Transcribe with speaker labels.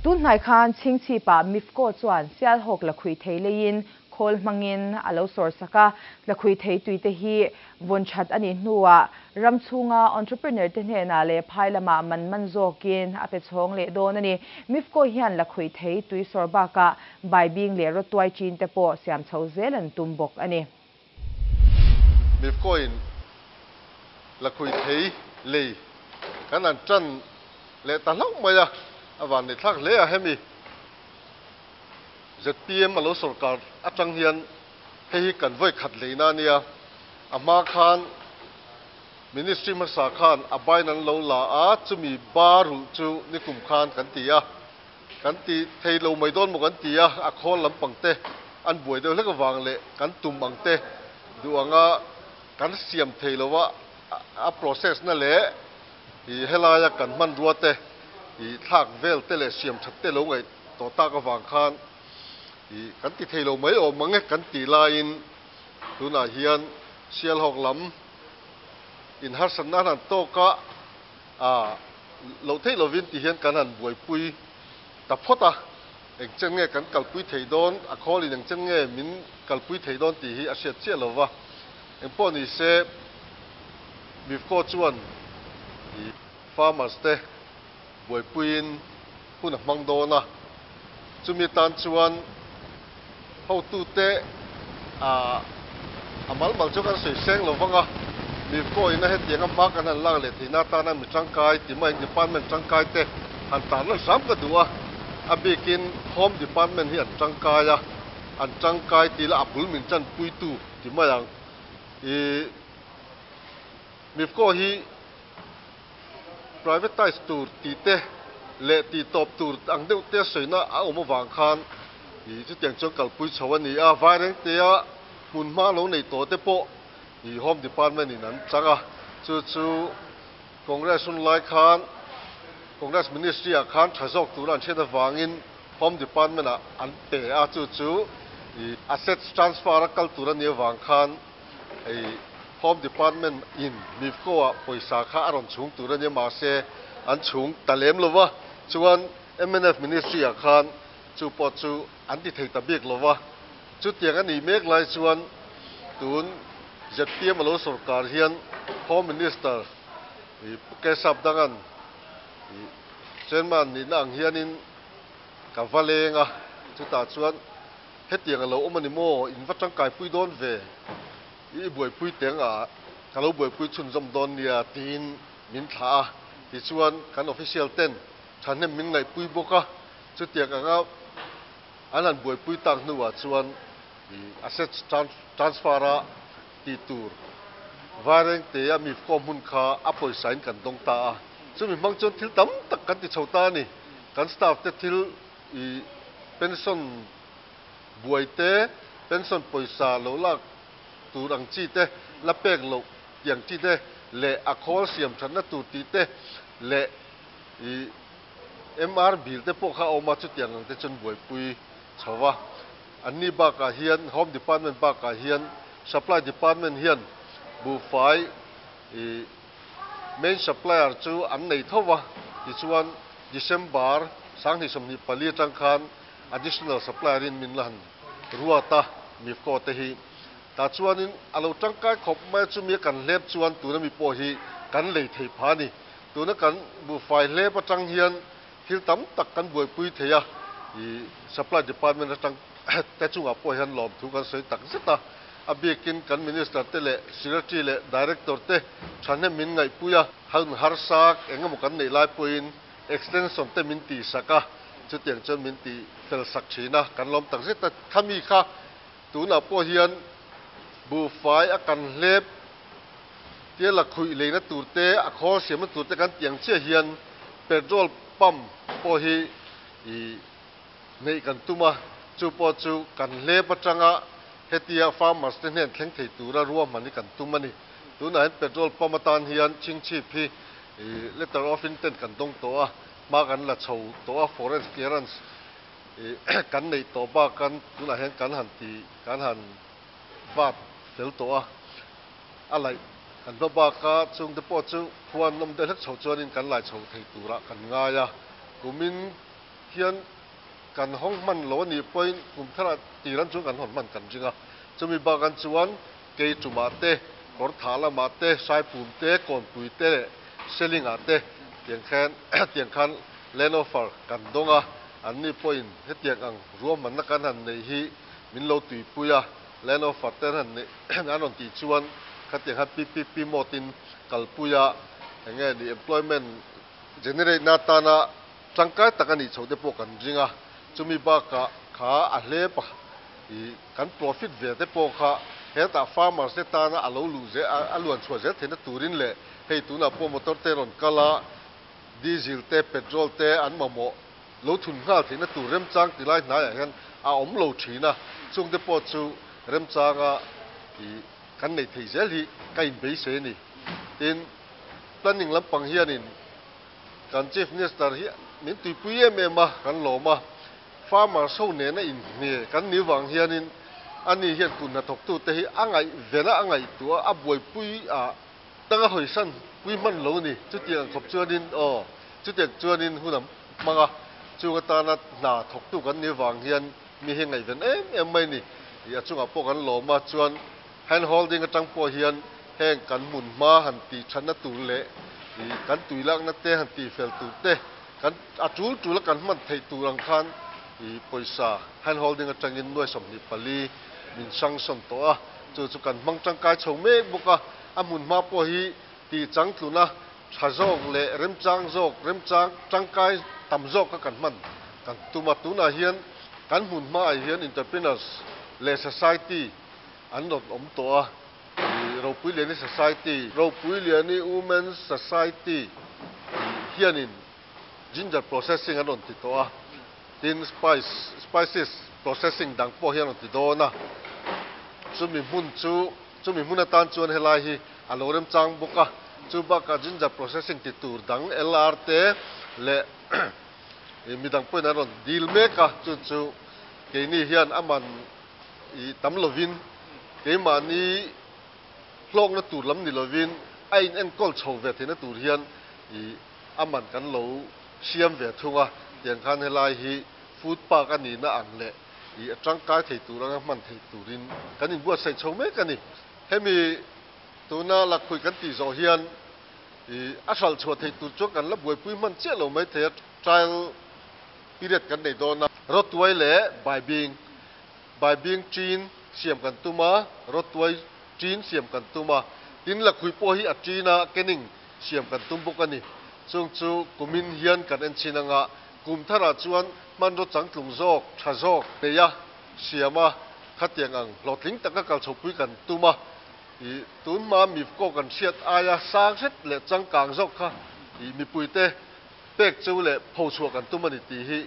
Speaker 1: Tun hnai khan Chhingchhipah MIFCO chuan Sialhawk lakhuih thei leiin khawl hmangin a lo sawr sak a, lakhuih thei tuite hi vawn that a nih hnuah ram chhunga entrepreneur te hnenah leh phai lamah man man zawkin a pe chhawng leh dawn a ni. MIFCO hian lakhuih thei tui sawr bakah baibing leh rawtuai chin te pawh siam chho zel an tum bawk a ni.
Speaker 2: MIFCO in lakhuih thei lei kan han tan leh ta hlauh mai a, a van nei thlak hle a hemi zpm a lo sawrkar atang hian hei hi kan vawi khat leina a nia, a hma khan ministry hmasa khan a bain an lo la a, chumi ba rulh chu nikum khan kan ti a, kan ti thei lo mai dawn maw kan ti a, a khawl lampang te an buai deuh hlek avang leh kan tum ang te duh anga kan siam thei lo a, a process na leh I helaia kan hmanrua te i thlak vel te leh siam that te lo ngaih tawh tak avang khan i kan ti thei lo mai awm ang e kan tih laiin tunah hian Sialhawk lam in harsatna an han tawk a, a loh theih lovin ti hian kan han buaipui ta phawt a, eng chen nge kan kalpui thei dawn, a khawlin eng chen nge min kalpui thei dawn tih hi a hriat chiah lo va. Engpawh ni se, MIFCO chuan i farmers te buaipuiin hun a hmang dawn a, chumi atan chuan hotute ah a mal mal chu kan sawi seng lo vang a, MIFCO in a hetiang a hma kan han lak leh theihna atana mi tangkai ti mai department tangkai te han tarlan hram ka duh a, a bikin Home Department hi an tangkai a, an tangkai tih lah a bul min tanpuitu. Ti mai ang. I MIFCO hi privatise tur tih te leh tih tawp tur ang deuh te a sawina a awm avang khan i chutiang chuan kalpui chho a ni a. Vairengtea hmunhma lo nei tawh te pawh i Home Department in an chang a. Chu chu Congress hun lai khan Congress Ministry ah khan tha zawk tur an hriat avangin Home Department ah an pe a, chu chu i assets transfer a kal tur a nih avang khan i Home Department in MIFCO ah pawisa kha a rawn chhung tur a nia mahse an chhung ta lem lo va, chuan mnf Ministry ah khan chu pawh chu an ti thei ta bik lo va, chutiang a nih mek lai chuan tun zpm a lo sawrkar hian Home Minister i Pu Kesap Dangan i Chairman nihna ang hianin Ka va leng a, chutah chuan hetiang a lo awm a ni maw, in va tangkaipui dawn ve, i buaipui teng a, ka lo buaipui chhunzawm dawn nia tiin min thlah a, tichuan kan official ten thahnem min ngaihpui bawk a, chutiang anga an han buaipui tak hnuah chuan i assets transfer a tih tur Vairengte a mifkaw hmun kha a pawisa in kan dawng ta a, chumi hmang chuan thil tam tak kan ti chho ta a ni. Kan staff te thil i pension buai te, pension pawisa lo lak tur ang chi te, la pek loh tih ang chi te leh a khawl siam thatna tur tih te leh i MR bill te pawh kha a awm a, chutiang ang te chuan buaipui chho va. Anni bakah hian Home Department bakah hian Supply Department hian buhfai i main supplier chu an nei tho va, tichuan December 2024 atang khan additional supplier in min la han ruat a, MIFCO te hi. Tah chuanin a lo tangkai khawp mai a, chumi a kan hlep chuan tuna mi pawh hi kan lei thei pha a ni. Tuna kan buhfai hlep atang hian thil tam tak kan buaipui thei a, i supply department atang te chungah pawh hian lawmthu kan sawi tak zet a, a bikin kan minister te leh secretary leh director te thahnem min ngaihpui a, hun harsa eng emaw kan neih lai pawhin extension te min tihsak a, chutiang chuan min tih fel sak thin a, kan lawm tak zet a, khami kha tunah pawh hian buhfai a kan hlep Tia lakhuih leina tur te, a khawl siamna tur te kan tih ang chiah hian petrol pump pawh hi i neih kan tum a, chu pawh chu kan hlep atanga hetia farmers te hnen thleng thei tura ruahman hi kan tum a ni. Tunah hian petrol pump atan hian chingchhip hi i letter of intent kan dawng tawh a, hma kan la chho tawh a, foreign clearance i kan neih tawh bakan tunah hian kan han ti kan han vat fel tawh a. A laih kan hma bak a, chungte pawh chu khuan nawm deuh hlek chho chuanin kan lai chho thei turah kan ngai a. Kumin hian kan hawng hman lo a nih pawhin kum tharah tir an chuan kan hawn hman kan ring a. Chumi bakah chuan kei tumah te, kawr thah lamah te, Saipum te, Kawnpui te leh Selingah te tiang khan tiang khan land offer kan dawng a, anni pawhin hetiang ang ruahmanna kan han neih hi min lo tuipui a, land offer te an han neih an rawn tih chuan khatiang khan PPP mode in kalpui a, enge ni employment generate na atana tangkai tak a nih chhoh te pawh kan ring a, chumi bakah kha a hlep a. Ih kan profit ve te pawh kha hetah farmers te tana a lo luh zel a luan chhuah zel theihna turin leh hei tunah pawh motor te rawn kal a, diesel te petrol te an mamawh lo thun nghal theihna tur remchang ti lai hnaiah hian a awm lo thin a, chung te pawh chu remchanga ih kan neih theih zel hi ka inbeisei a ni. Tin, planning lampang hianin kan Chief Minister hi min tuipui em em a, kan lawm a. Farmers ho nena inhne kan ni vang hianin ani hian kun hnathawktute hi a ngaih vena a ngaihtuah a, a buaipui a tanga hawisan pui hman lo ni. Chutiang ang khawp chuanin aw, chutiang chuanin hun a hmang a, chung atana hna thawktu kan ni vang hian mi hi ngaihven em em mai ni. Ih a chungah pawh kan lawm a, chuan hand holding atang pawh hian heng kan hmun hma han tih thatna tur leh ih kan tuilakna te han tihfel tur te, Kan a tul tul a kan hman theih tur ang khan i pawisa hand holding atangin nuai 24 min sanction tawh a, chu chu kan hmang tangkai chho mek bawk a, a hmun hma pawh hi tih changtluna tha zawk leh remchang zawk remchang tangkai tam zawk a kan hman kan tum a, tunah hian kan hmun hmaah hian entrepreneurs leh society an rawn awm tawh a, i Ropuiliani Society, Ropuiliani Women's Society hianin ginger processing an rawn ti tawh a, tin spice spices processing dang pawh hi an rawn ti dawn a, chumi hmun chu chumi hmun atan chuan helai hi a lo remchang bawk a, chu bakah ginger processing ti tur dang LR te leh midang pawhin an rawn dil mek a, chu chu keini hian a man I tam lovin keimahni hlawkna tur lam ni lovin a in enkawl chho ve theihna tur hian i a man kan lo siam ve thung a, tiang khan helai hi food park a nihna ang leh i a tangkai thei tur anga hman theih turin kan inbuatsaih chho mek a ni. Hemi tuna lakhuih kan tih zawh hian i a hralh chhuah theih tur chuan kan la buaipui hman chiah lo mai thei a, trial period kan nei dawn a. Rawtuai leh baibing, baibing chin siam kan tum a, rawtuai chin siam kan tum a, tin lakhuih pawh hi a chin a kenning siam kan tum bawk a ni. Chung chu kumin hian kan en chin anga kum tharah chuan hmanraw changtlung zawk, tha zawk neia siam a, khatiang ang hlawhtling taka kal chhopui kan tum a. Ih tun hma mifco kan hriat aia sang hret leh changkang zawk kha ih mipuite pek chu leh pho chhuah kan tum a ni tih hi.